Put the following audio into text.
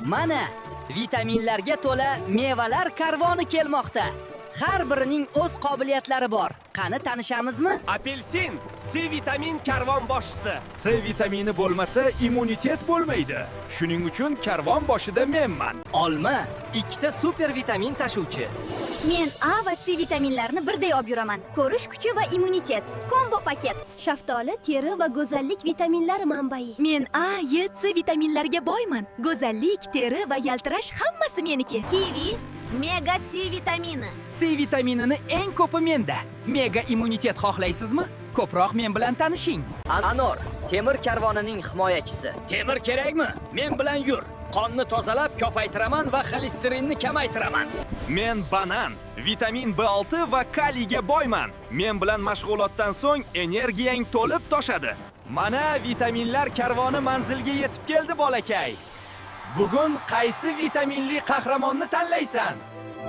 Mana vitaminlarga to'la mevalar karvoni kelmoqda. Har birining o'z qobiliyatlari bor. Qani, tanishamizmi? Apelsin, C vitamin karvon boshchisi. C vitamini bo'lmasa, immunitet bo'lmaydi. Shuning uchun karvon boshida menman. Olma ikkita super vitamin tashuvchi. Men A va C vitaminlarini birday olib yuraman. Ko'rish kuchi va immunitet. Kombo paket. Shaftoli teri va go'zallik vitaminlari manbai. Men A, E, C vitaminlariga boyman. Go'zallik, teri va yaltirash hammasi meniki. Kivi, mega C vitamini. C vitaminini eng ko'pi menda. Mega immunitet xohlaysizmi? Ko'proq men bilan tanishing. Anor, temir karvonining himoyachisi. Temir kerakmi? Men bilan yur. Qonni tozalab ko'paytiraman va xolesterinni kamaytiraman. Men banan, vitamin B6 va kaliyga boyman. Men bilan mashg'ulotdan so'ng energiyang to'lib toshadi. Mana vitaminlar karvoni manzilga yetib keldi, bolakay. Bugun qaysi vitaminli qahramonni tanlaysan?